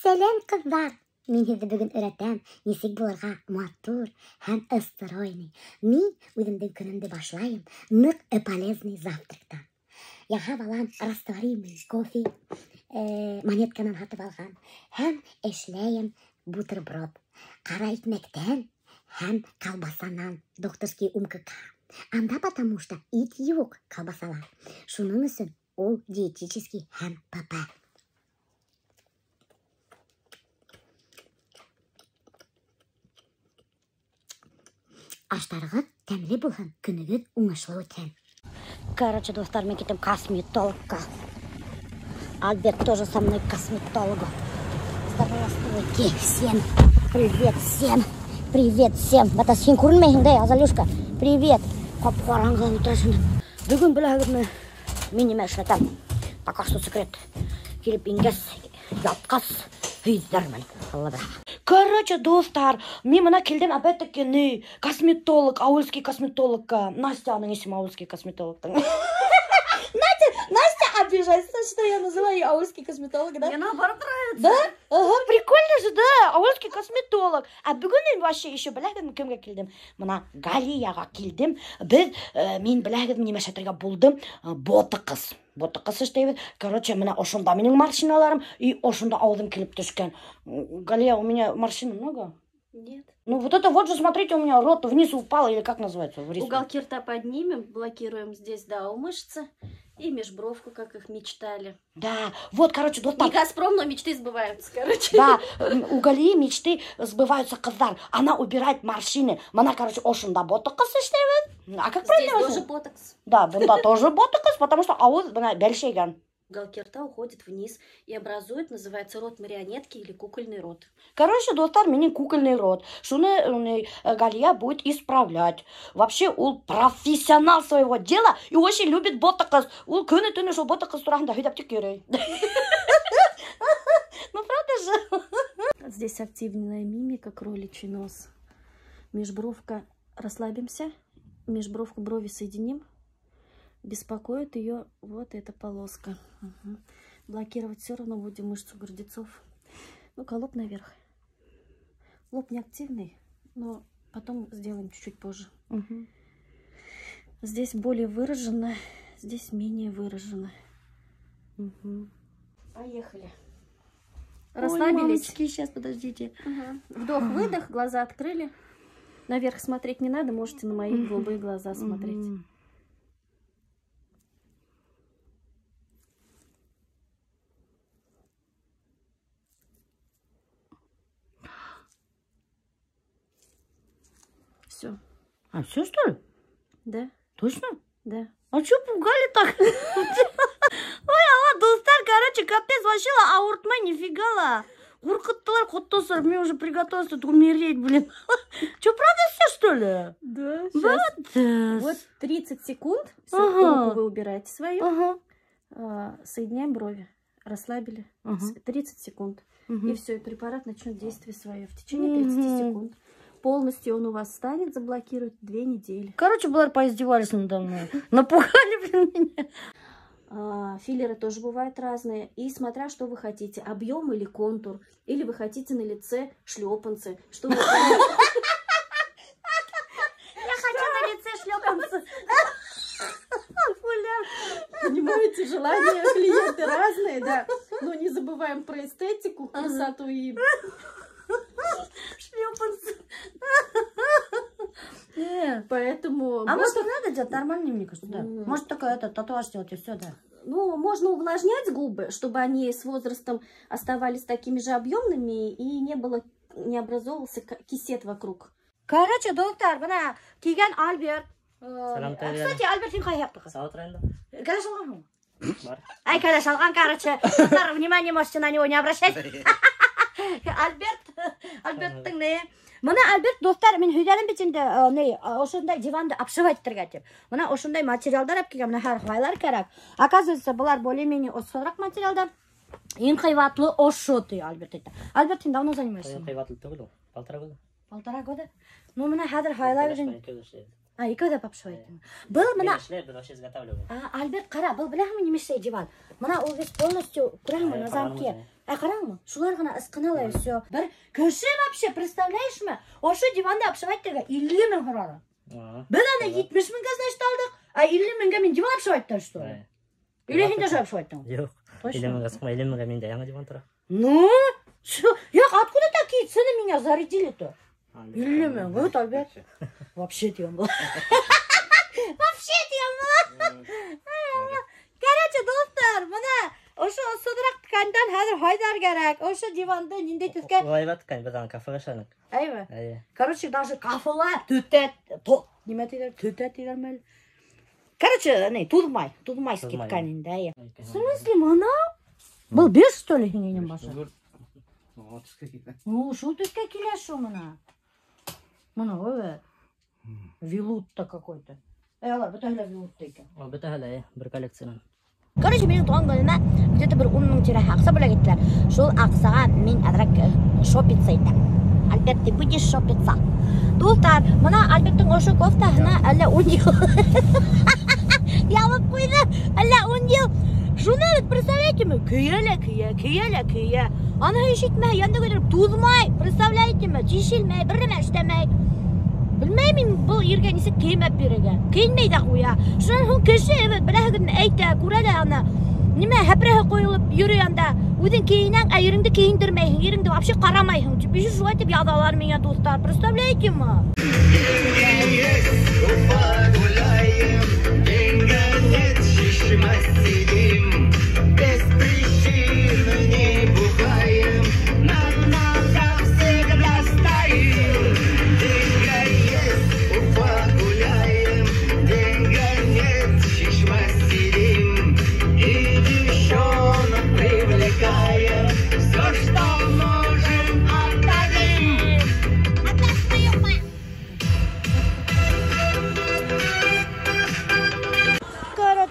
Сәләм, ҡыҙҙар! Мин һеҙҙе бөгөн өйрәтәм, нисек булырға матур һәм стройный. Мин үҙемдең көнөмдө башлайым ныҡ полезный завтрактан. Яһап алам растворимый кофе, монетканан һатып алған, һәм эшләйем бутерброд. Ҡара икмәктән һәм колбасанан, докторский УМКК. Анда потому что ит юҡ колбасала. Шуның өсөн ул диетический һәм ПП. Аштарығыҙ тәмле булһын, көнөгөҙ уңышлы үтһен. Короче, дуҫтар, мин китем косметологка. Альберт тоже со мной к косметологу. Здравствуйте всем. Привет всем. Привет всем. Бата һин күренмәйһең дә, Азалюшка. Привет. Ҡап-ҡараңғы ултыра шунда. Бөгөн беләһегеҙме, мин нимә эшләтәм? Пока что секрет. Килеп ингәс, ятҡас һөйҙәрмен. Алла бирһә. Короче, дуҫтар, мин бына килдем опять-таки не косметолог, ауылский косметологка. Настяның исеме ауылский косметологтың. Настя, Настя обижается, что я называю ее ауылский косметолог, да? Мне наоборот нравится. Да? Ага, прикольно же, да, ауылский косметолог. А бөгөн мин вообще еще беләһегеҙме кемгә килдем? Бына Галияға килдем. Беҙ, мин беләһегеҙме нимә эшләтергә булдым? Ботокс. Ботокс эшләйбеҙ. Короче, бына ошонда минең морщиналарым, и ошонда ауыҙым килеп төшкән. Галия, у меня морщин много? Нет. Ну вот это вот же, смотрите, у меня рот вниз упал, или как называется? В рису. Уголки рта поднимем, блокируем здесь, да, у мышцы. И межбровку, как их мечтали. Да, вот, короче, вот так. Не Газпром, но мечты сбываются, короче. Да, у Галии мечты сбываются, ҡыҙҙар. Она убирает морщины. Она, короче, ошонда ботокс эшләйбеҙ. А как Здесь правильно тоже возьму? ботокс. Да, бында тоже ботокс, потому что ауыҙ бына бәлшәйгән. Уголки рта уходит вниз и образует, называется рот марионетки или кукольный рот. Короче, дуҫтар, минең кукольный рот. Шуны Галия будет исправлять. Вообще, ул профессионал своего дела и очень любит ботокс. Ул көнө-төнө шул ботокс тураһында һөйләп тик йөрөй. Ну, правда же? Здесь активная мимика, кроличий нос. Межбровка, расслабимся. Межбровку брови соединим. Беспокоит ее вот эта полоска. Мгм. Блокировать все равно будем мышцу гордецов. Ну-ка, лоб наверх. Лоб не активный, но потом сделаем чуть-чуть позже. Мгм. Здесь более выражено, здесь менее выражено. Мгм. Поехали. Ой, Расслабились. мамочки, сейчас, подождите. Мгм. Вдох-выдох, глаза открыли. Наверх смотреть не надо, можете на мои Мгм. голубые глаза смотреть. Мгм. Все. А все, что ли? Да. Точно? Да. А чё пугали так? Ой, алла, дуҫтар, короче, капец, вообще ла, ауыртмай, нифига ла. Ҡурҡыттылар, ҡоттосор, мне уже приготовился тут умереть, блин. Чё, правда все, что ли? Да, Вот. щас. Вот 30 секунд. Всё, Ага. руку вы убираете свою. Ага. Соединяем брови. Расслабили. Ага. 30 секунд. Мгм. И все, и препарат начнет действие свое в течение 30 Мгм. секунд. Полностью он у вас станет, заблокирует 2 недели. Короче, былар поиздевались надо мной. Напугали, блин, меня. Филлеры тоже бывают разные. И смотря, что вы хотите. Объем или контур. Или вы хотите на лице шлепанцы. Что вы Я хочу на лице шлепанцы. Понимаете, желания клиенты разные, да. Но не забываем про эстетику, красоту и... Шлепанцы. Поэтому А вот может, не надо делать? Нормально, мне кажется, да. М. Может, только татуаж сделать и все, да. Можно увлажнять губы, чтобы они с возрастом оставались такими же объемными и не образовывался кисет вокруг. Короче, доктор, бына килгән Альберт. Сәләм, Тәлиә. Кстати, Альберт, һин ҡайһы яҡтыҡы? Салават районында. Кәләш алғанһыңмы? Бар. Ай, кәләш алған, короче. Доктор, внимание, можете на него не обращать. Альберт, Альберттың не? Бына Альберт, дуҫтар, мин һөйләнем бит инде, не, ошондай диванды обшивать итергә тип. Бына ошондай материалдар алып килгән, бына һәр ҡайлар кәрәк. Оказывается, былар более-менее осһоҙораҡ материалдар. Иң ҡыйбатлы ошо ти Альберт әйтә. Альберт, һин давно занимаешься? Иң ҡыйбатлы түгел ул. Полтора года. Полтора года? Ну, бына хәҙер һайлай Кәләш бирҙең. менән икәү эшләйбеҙ. А, икәү ҙә обшивать. Был бына Эшләй, беҙ вообще изготавливаем. А, Альберт, ҡара, был беләһеңме нимә эшләй диван? Бына ул весь полностью, күрәһеңме, на замке. Ә, ҡараңмы? Шулар ғына ысҡына ла и все. Бер кеше вообще, представляешь мы? Ошо диванды обшивать итергә 50 мең һораны. Беҙ аны 70 меңгә, значит, алдыҡ. А 50 меңгә мин диван обшивать итәм, что ли? Или һин дә шулай обшивать иттең? Юҡ. 50 меңгә сыҡмай, 50 меңгә миндә яңы диван тора. Ну, юҡ, откуда такие цены меня зарядили-то? 50 мең, вот, Альберт. Вообще тигән була. Вообще тигән була. Короче, дуҫтар, бына ошо осонораҡ ткандан хәҙер һайҙар кәрәк. Ошо диванды ниндәй төҫкә? Ул әйбәт ткань, беҙ аны кафеға эшләнек. Әйме? Әйе. Короче, даже кафела төтә, нимә тиҙәр? Төтә тиҙәрме әле? Короче, не, туҙмай, туҙмайский ткань инде, әйе. В смысле, мына? Был беш, что ли, һинең башы? Ну, шул төҫкә килә шул мына. Мына, ой, велут-то какой-то. Эй, алар, бөтәһе лә велутта икән. Ул бөтәһе лә, бер коллекциянан. Короче, минең тыуған көнөмә где-то бер ун мең тирәһе аҡса бүләк иттеләр. Шул аҡсаға мин әҙерәк шопиться итәм. Альберт, ты будешь шопиться? Дуҫтар, мына Альберттың ошо кофтаһына әллә ун йыл ябып ҡуйҙы, әллә ун йыл. Шуны бит, представляете мы? Кейә лә кейә, кейә лә кейә. Аны һис итмәй, янда күтәреп туҙмай, представляете мы? Тишелмәй, бер нәмә эшләмәй. Белмәйем мин был иргә нисек кеймәп бирергә. Кейенмәй ҙә ҡуя. Шунан һуң кеше, бит, беләһегеҙме, әйтә, күрә лә аны. Нимә һәпрәһе ҡойолоп йөрөй анда. Үҙең кейенәң, ә иреңде кейендермәйһең, иреңде вообще ҡарамайһың. Тип, еще шулай тип яҙалар миңә, дуҫтар. Представляете мы?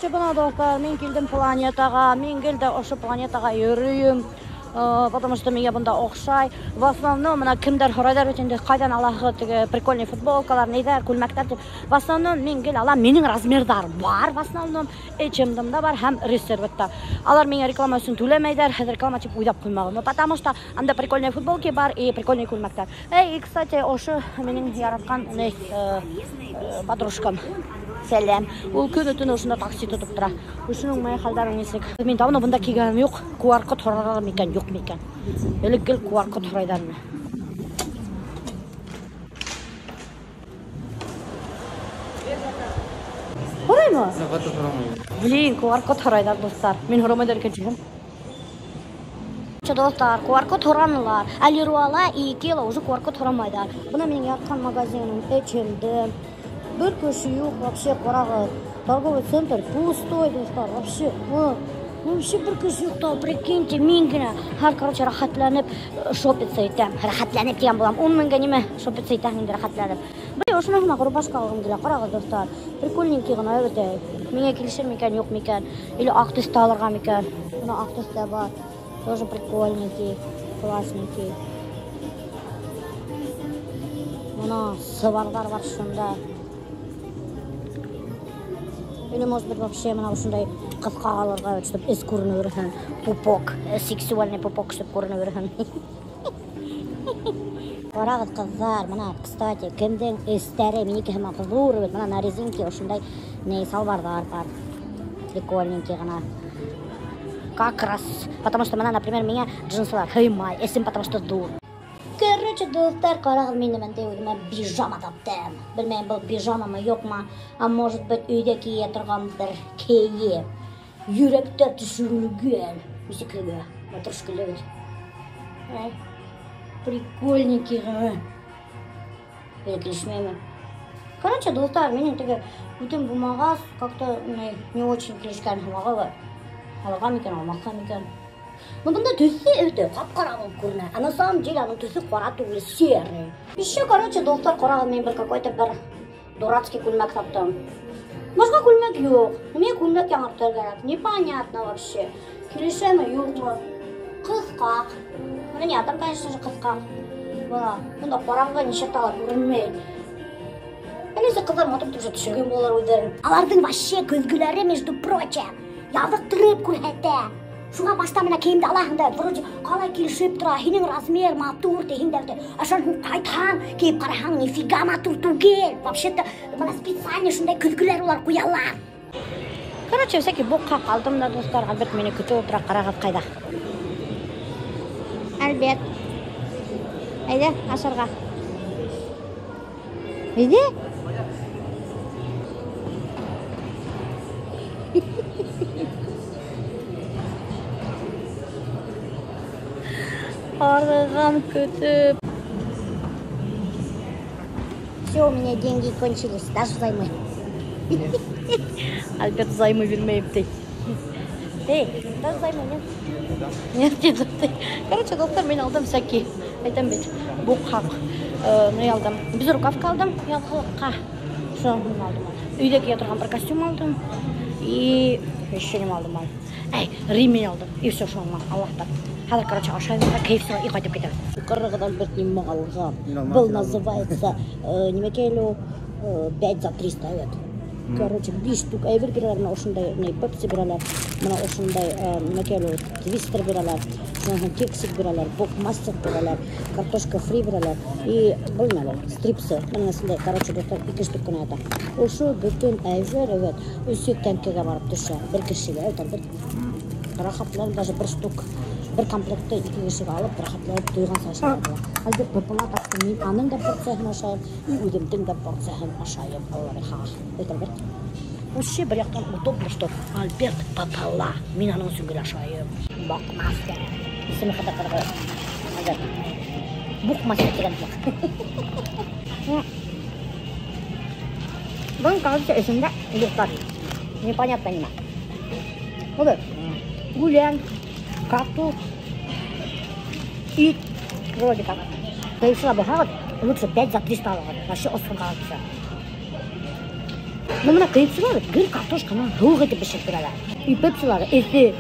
Бына, дуҫтар, мин килдем планетаға, мин гел дә ошо планетаға йөрөйөм, потому что миңә бында оҡшай. В основном, бына кемдәр һорайҙар бит инде, ҡайҙан алаһығыҙ теге прикольный футболкалар, ниҙәр, күлмәктәр тип. В основном, мин гел алам, минең размерҙар бар, в основном, H&M-да бар һәм Reserved'та. Алар миңә реклама өсөн түләмәйҙәр, хәҙер реклама тип уйлап ҡуймағыҙ. Но потому что анда прикольные футболки бар и прикольные күлмәктәр. Эй, и, кстати, ошо минең яратҡан, подружкам. Сәләм. Ул көнө төнө ошонда такси тотоп тора. Ошоноң май хәлдәре нисек? Мин давно бында килгәнем юҡ. QR-код һорарҙар микән, юҡ микән? Элек гел QR-код һорайҙар ине. Һораймы? Блин, QR-код һорайҙар, дуҫтар. Мин һорамайҙар икән тиһәм. Дуҫтар, QR-код һоранылар. Ә Леруала и Икеала уже QR-код һорамайҙар. Бына минең яратҡан магазиным H&M. Бер кеше юҡ, вообще ҡарағыҙ. Торговый центр пустой, дуҫтар, вообще. Вообще бер кеше юҡ та, прикиньте, мин генә. Һәр, короче, рәхәтләнеп шопиться итәм. Рәхәтләнеп тигән булам. Ун меңгә нимә шопиться итәһең инде рәхәтләнеп. Бер ошоно һымаҡ рубашка алғым килә. Ҡарағыҙ, дуҫтар. Прикольненький ғына, әбәтәй. Миңә килешер микән, юҡ микән? Или аҡ төҫтә алырға микән? Бына аҡ төҫтә бар. Тоже прикольненький, классненький. Бына сыбарҙар бар шунда. Или, может быть, вообще бына ошондай ҡыҫҡа алырға, чтоб эс күренә бирһен. Пупок, сексуальный пупок, чтоб күренә бирһен. Ҡарағыҙ, ҡыҙҙар, бына, кстати, кемдең эстәре минеке һымаҡ ҙур бит, бына на резинке ошондай ни салбарҙар бар. Прикольненький ғына. Как раз, потому что бына, например, миңә джинсылар һыймай, эсем потому что ҙур. Короче, дуҫтар, ҡарағыҙ, мин бындай үҙемә пижама таптым. Белмәйем, был пижамамы, юҡмы, а может быть, өйҙә кейә торған бер кейем. Йөрәктә төшөрөлгән. Нисек һеҙгә? Матур шикелле бит. Ай, прикольненький ғына. Бер килешмәйме? Короче, дуҫтар, минең теге үтем булмағас, как-то не очень килешкән һымағы бар. Алырға микән, алмаҫҡа микән? Ну, бында төҫө өтө ҡап-ҡара булып күренә. А на самом деле аның төҫө ҡара түгел, серый. Еще, короче, дуҫтар, ҡарағыҙ, мин бер какой-то бер дурацкий күлмәк таптым. Башҡа күлмәк юҡ. Миңә күлмәк яңыртыр кәрәк. Непонятно вообще. Килешәме, юҡмы? Ҡыҫҡаҡ. Бына не, там, конечно же, ҡыҫҡаҡ. Бына, бында ҡараңғы нисек тағы күренмәй. Әлесе ҡыҙҙар матур итеп төшөргән булалар үҙҙәрен. Аларҙың вообще көҙгөләре, между прочим, яҙыҡтырып күрһәтә. Шуға башта менә кейемде алаһың да, вроде ҡалай килешеп тора, һинең размер матур тиһең дә, ә шунан һуң ҡайтһаң, кейеп ҡараһаң, нифига матур түгел. Вообще-то бына специально шундай көҙгөләр улар ҡуялар. Короче, всякий боҡҡа ҡалдым да, дуҫтар. Альберт мине көтөп ултыра, ҡарағыҙ ҡайҙа. Альберт, әйҙә ашарға. Әйҙә. Арыған көтөп. Все, у меня деньги кончились, дашь займы? Альберт займы бирмәйем ти. Эй, дашь займы, нет? Нет, нет, нет. Короче, дуҫтар, мин алдым всякий. Әйтәм бит, боҡ хаҡ. Ни алдым? Безрукавка алдым, яҙғылыҡҡа. Шуны алдым. Өйҙә кейә торған бер костюм алдым. И еще нимә алдым әле? Эй, ремень алдым. И все, шуны Аллаһтан. Хәҙер, короче, ашайым да, KFC-ға и ҡайтып китәбеҙ. Ҡарағыҙ, Альберт нимә алған? Был называется, нимә кило, 5 за 300, evet. Короче, 5 штук әйбер бирәләр, менә ошондай, ни, пепси бирәләр, менә ошондай, нимә кило, твистер бирәләр, шунан һуң кексик бирәләр, бокмастер бирәләр, картошка фри бирәләр и был нимә был? Стрипсы. Менә шундай, короче, дуҫтар, 2 штук кенә ята. Ошо бөтөн әйбер, evet, өс йөҙ тәңкәгә барып төшә бер кешегә, evet, Альберт. Рәхәтләнеп, даже бер штук, бер комплектты ике кешегә алып, рәхәтләнеп туйғанса ашарға була. Альберт бер тапты, мин аның да порцияһын ашайым, и үҙемдең дә порцияһын ашайым. Алла бирһә. Әйт, Альберт. Вообще бер яҡтан удобно, что Альберт попола. Мин аның өсөн гел ашайым. Бокмастер. Исеме хәтәр ҡыҙыҡ. Альберт. Букмастер тигән юҡ. Бының, короче, эсендә дуҫтар, непонятно нимә. Альберт, үлән, картоф, ит, вроде как. KFC-ла булһағыҙ, лучше 5 за 300 алығыҙ. Вообще осһонға төшә. Ну, бына KFC-ла бит гел картошканы һыуыҡ итеп бешереп бирәләр. И пепсилары эҫе.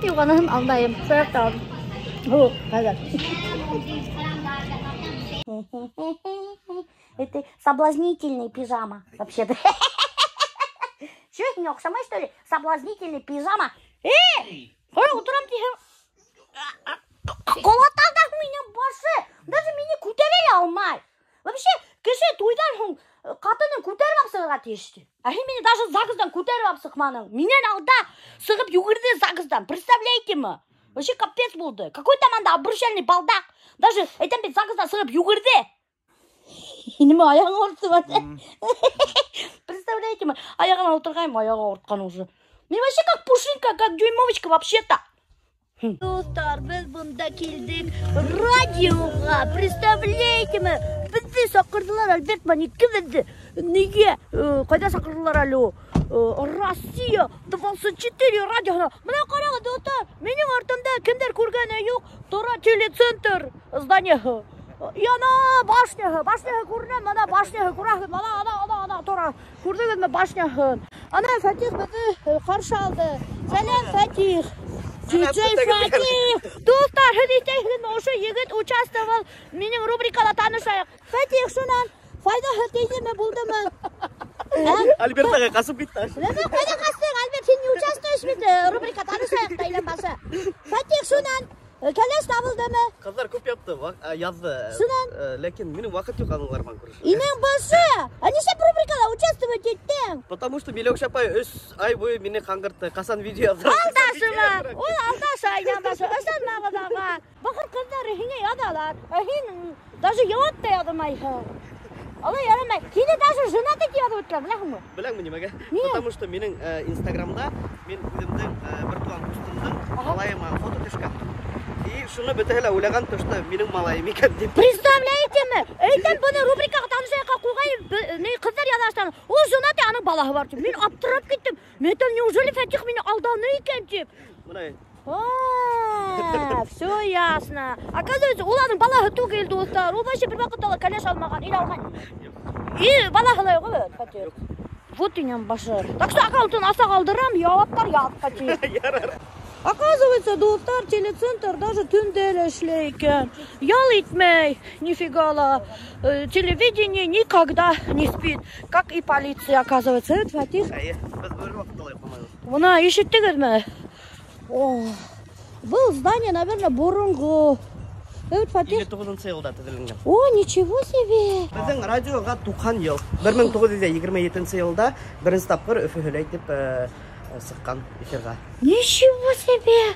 Юҡ, аныһын алмайым. Саяҡтан. Һыуыҡ, хәҙер. Это соблазнительный пижама, вообще-то. Чё, не оҡшамай, что ли? Соблазнительный пижама. Эй! Ҡайҙа ултырам тиһәм? Ҡолатаҙ минең башы. Даже мине күтәрә лә алмай. Вообще, кеше туйҙан һуң ҡатынын күтәреп алып сығырға тейеш. Ә һин мине даже ЗАГСтан күтәреп алып сыҡманың. Минән алда сығып йүгерҙе ЗАГСтан. Представляете мы? Вообще капец булды. Какой там анда обручальный балдаҡ. Даже әйтәм бит, ЗАГСтан сығып йүгерҙе. Нимә, аяғың ауыртты ба? Представляете мы? Аяғына ултырғайым, аяғы ауыртҡан уже. Мин вообще как пушинка, как дюймовочка вообще-то. Дуҫтар, беҙ бында килдек радиоға. Представляете мы? Беҙҙе саҡырҙылар, Альберт менән икебеҙҙе. Нигә? Ҡайҙа саҡырҙылар әле ул? Россия 24 радиоһына. Бына ҡарағыҙ, дуҫтар, минең артымда кемдәр күргәне юҡ, тора телецентр зданиеһы. Яна башняһы, башняһы күренә, бына башняһы күрәһегеҙ, бына ана, ана, ана тора. Күрҙегеҙме башняһын? Ана Фәтих беҙҙе ҡаршы алды. Сәләм, Фәтих. Диджей Фәтих. Дуҫтар, һеҙ иҫтәйһегеҙме, ошо егет участвовал минең рубрикала танышайыҡ. Фәтих, шунан файҙаһы тейҙеме, булдымы? Ә? Альберт ағай ҡасып китте. Нимә, ҡайҙа ҡастың, Альберт? Һин не участвуешь бит, рубрика танышайыҡ та әйлән башы. Фәтих, шунан кәләш табылдымы? Ҡыҙҙар күп япты, яҙҙы. Шунан? Ләкин минең ваҡыт юҡ аның менән күрешергә. Инең башы! Ә нишләп рубрикала участвовать иттең? Потому что Миләүшә апай өс ай буйы мине ҡаңғыртты. Ҡасан видео яҙҙырам? Алдашыма! Ул алдаша, инең башы. Ышанмағыҙ уға. Бахыр ҡыҙҙары һиңә яҙалар. Ә һин даже яуап та яҙмайһың. Алай ярамай. Һине даже женат итеп яҙып үткән, беләһеңме? Беләңме нимәгә? Ниңә? Потому что минең Инстаграмда мин үҙемдең бер туған ҡустымдың малайыма фото төшкән. И шуны бөтәһе лә уйлаған, то, что минең малайым икән тип. Представляете мы? Әйтәм, быны рубрикаға танышайыҡҡа ҡуйғайым, ни, ҡыҙҙар яҙа башланы. Ул женат, аның балаһы бар тип. Мин аптырап киттем. Мин әйтәм, неужели Фәтих мине алданы икән тип? Бына. А, все ясно. Оказывается, ул аның балаһы түгел, дуҫтар. Ул вообще бер ваҡытта ла кәләш алмаған, или алған. И балаһы ла юҡ, evet, Фәтих. Вот инәм башы. Так что аккаунтын аса ҡалдырам, яуаптар яҙ, Фәтих. Ярар. Оказывается, дуҫтар, телецентр даже төндә лә эшләй икән. Ял итмәй, нифига ла. Телевидение никогда не спит, как и полиция, оказывается. Это Фатих. Эйе, беҙ бер ваҡытта ла йоҡламайбыҙ. Бына ишеттегеҙме? О, был здание, наверное, боронғо. Evet, Фатих. 59 йылда төҙөлгән. О, ничего себе! Беҙҙең радиоға 90 йыл. 1927 йылда беренсе тапҡыр Өфө һөйләй тип сыҡҡан эфирға. Ничего себе!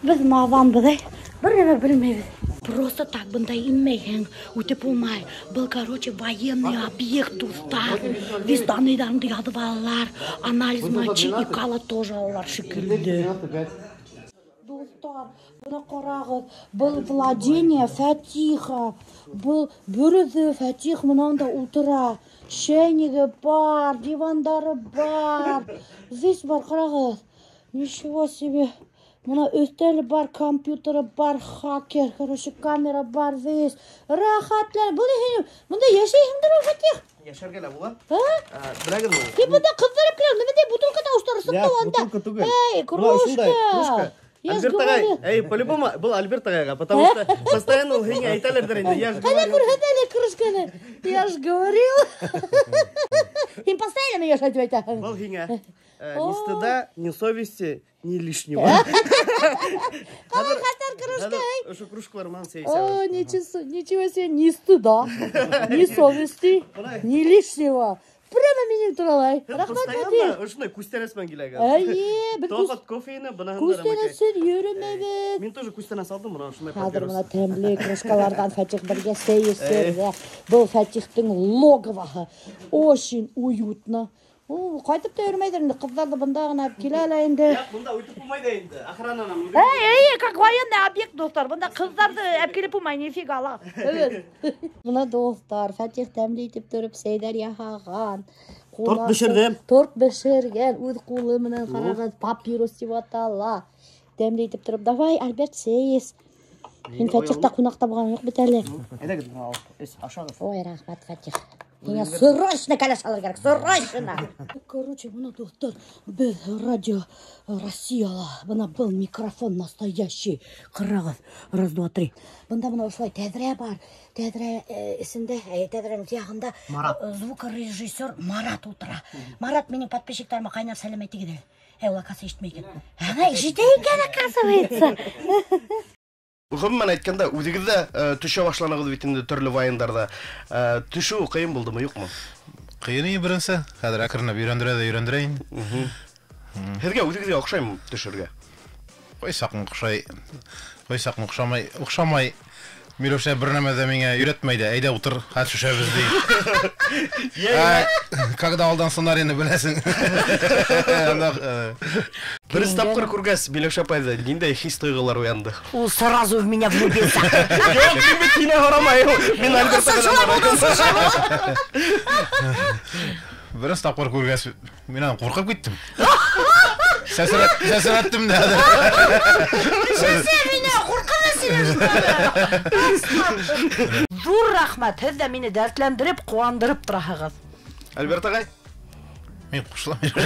Беҙ наҙанбыҙ, эй. Бер нәмә белмәйбеҙ. Просто так бында инмәйһең, үтеп булмай. Был, короче, военный объект, дуҫтар. Весь данныйҙарыңды яҙып алалар. Анализ мочи и кала тоже алалар шикелле. Дуҫтар, бына ҡарағыҙ, был владение Фатиха, был бер үҙе Фатих мынанда ултыра. Чәйниге бар, дивандары бар, весь бар, ҡарағыҙ. Ничего себе. Бына өҫтәле бар, компьютеры бар, хакер, короче, камера бар, весь. Рәхәтлән. Был һин бында йәшәйһеңдер ул, Фатих? Йәшәргә лә була. А? Беләгеҙме? Һин бында ҡыҙҙырып киләң, нимә бутылка тауыштары сыҡты Юҡ, унда. бутылка түгел. Эй, Бына ошондай кружка. кружка. Я ж Альберт ағай, говорю. эй, по-любому был Альберт ағайға, потому что постоянно ул һиңә әйтәләрҙер инде. Я ж Ҡайҙа говорил. күрһәт әле кружканы? Я ж говорил. Һин постоянно миңә шулай тип әйтәһең. Был һиңә. Ни стыда, ни совести, ни лишнего. Ҡалай хәтәр кружка, эй. Ошо кружкалар менән сәй О, эсәбеҙ. ничего себе, ни стыда, ни совести, ни лишнего. Прямо минең турала. Рәхмәт, Постоянно Фатих. ошондай күстәнәс менән килә. Эйе, беҙ Тоҡат кофены, быныһын да күстәнәсһеҙ йөрөмәйбеҙ. Мин тоже күстәнәс алдым, бына ошондай Хәҙер папирос. бына тәмле кружкаларҙан Фатих бергә сәй эсер. Был Фатихтың логовоһы. Очень уютно. О, ҡайтып та йөрөмәйҙер инде, ҡыҙҙарҙы бында ғына алып килә лә инде. Юҡ, бында үтеп булмай ҙа инде. Охрананан үҙе. Эй, эй, как военный объект, дуҫтар. Бында ҡыҙҙарҙы алып килеп булмай, нифига ла. Бына дуҫтар, Фатих тәмле итеп тороп сәйҙәр яһаған. Торт бешерҙем. Торт бешергән, үҙ ҡулы менән ҡарағыҙ, папирус тип атала. Тәмле итеп тороп, давай, Альберт, сәй эс. Һин Фатихта ҡунаҡта булған юҡ бит әле. Әйҙәгеҙ, бына алып, эс, ашағыҙ. Ой, рәхмәт, Фатих. Һиңә срочно кәләш алыр кәрәк, срочно. Короче, бына дуҫтар, беҙ радио Россияла. Бына был микрофон настоящий. Ҡарағыҙ, раз, два, три. Бында бына ошолай тәҙрә бар. Тәҙрә эсендә, тәҙрәнең яғында Марат. Звукорежиссер Марат ултыра. Марат, минең подписчиктарыма ҡайнар сәләм әйтегеҙ әле. Эй, ул, оказывается, ишетмәй икән. Ана, ишетә икән, оказывается. Ғөмүмән әйткәндә, үҙегеҙ ҙә төшә башланығыҙ бит инде төрлө вайндарҙа. Төшөү ҡыйын булдымы, юҡмы? Ҡыйын ине беренсе. Хәҙер әкренләп өйрәндерә ҙә өйрәндерә инде. Һеҙгә үҙегеҙгә оҡшаймы төшөргә? Ҡайсаҡ оҡшай, ҡайсаҡ оҡшамай, оҡшамай. Миләүшә бер нәмә ҙә миңә өйрәтмәй ҙә, әйҙә ултыр, хәҙер төшәбеҙ ти. Когда алдан сценарийны беләсең. Беренсе тапҡыр күргәс, Миләүшә апайҙы ниндәй хис тойғолар уянды? Ул сразу в меня влюбился. Юҡ, мин бит һине һорамайым. Мин Альберт Шулай булды, шулай булды. Беренсе тапҡыр күргәс, мин анан ҡурҡып киттем. Сәсрәттем дә. Сәсә мине, ҡурҡыныс. Ҙур рәхмәт, һеҙ ҙә мине дәртләндереп, ҡыуандырып тораһығыҙ. Альберт ағай? Мин ҡушылам. Һәр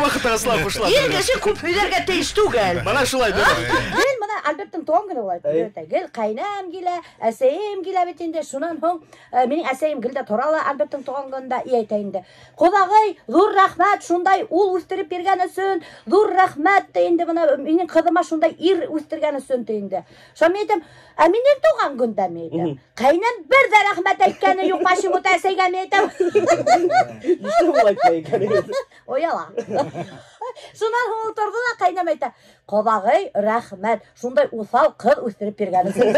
ваҡыт ағасылар ҡушыла. Ир кеше күп һөйләргә тейеш түгел. Бына шулай дөрөҫ. Гел бына Альберттың тыуған көнө була. Гел ҡәйнәм килә, әсәйем килә бит инде. Шунан һуң минең әсәйем гел дә тора ла Альберттың тыуған көнөндә и әйтә инде. Ҡоҙағый, ҙур рәхмәт, шундай ул үҫтереп биргән өсөн, ҙур рәхмәт ти инде бына минең ҡыҙыма шундай ир үҫтергән өсөн ти инде. Шунан мин әйтәм, ә минең тыуған көндә мин әйтәм. Ҡәйнәм бер ҙә рәхмәт әйткәне юҡ, почему-то әсәйгә мин әйтәм. Нишләп улай әйтмәй икән? Ояла. Шунан һуң ул торҙо ла ҡәйнәм әйтә, ҡоҙағый, рәхмәт, шундай уҫал ҡыҙ үҫтереп биргән өсөн.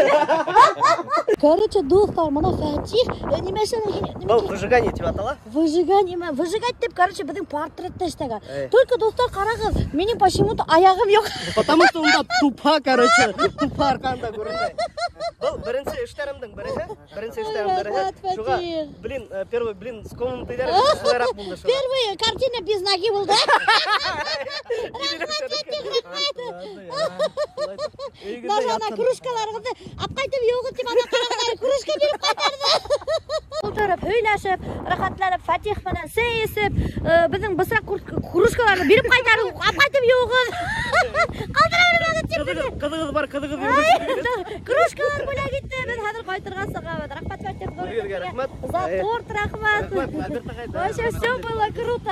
Короче, дуҫтар, бына Фатих, нимә эшләне һин? Нимә Был тип? выжигание тип атала. Выжигание, выжигать тип, короче, беҙҙең портретты эшләгән. Эй. Только, дуҫтар, ҡарағыҙ, минең почему-то аяғым юҡ. Потому что унда тупа, короче, тупа арҡанда күренә. Был беренсе эштәремдең береһе, беренсе эштәремдең береһе. Рәхмәт, Фатих. Шуға, блин, первый блин с комом тейҙәр, шулайыраҡ булды шуға. Первый картина без ноги булды. Рәхмәт, Фатих, рәхмәт. Даже ана кружкаларығыҙҙы апҡайтып йыуығыҙ тип ана ҡарағыҙ, кружка биреп ҡайтарҙы. Ултырып, һөйләшеп, рәхәтләнеп, Фатих менән сәй эсеп, беҙҙең бысраҡ кружкаларҙы биреп ҡайтарҙыҡ, алып ҡайтып йыуығыҙ. Ҡалдыра белмәгеҙ тип. Ҡыҙығыҙ бар, ҡыҙығыҙ юҡ. Кружкалар бүләк итте, беҙ хәҙер ҡайтырға сығабыҙ. Рәхмәт, Фатих. Үҙегеҙгә рәхмәт. За торт рәхмәт. Рәхмәт, Альберт ағай. Вообще все было круто.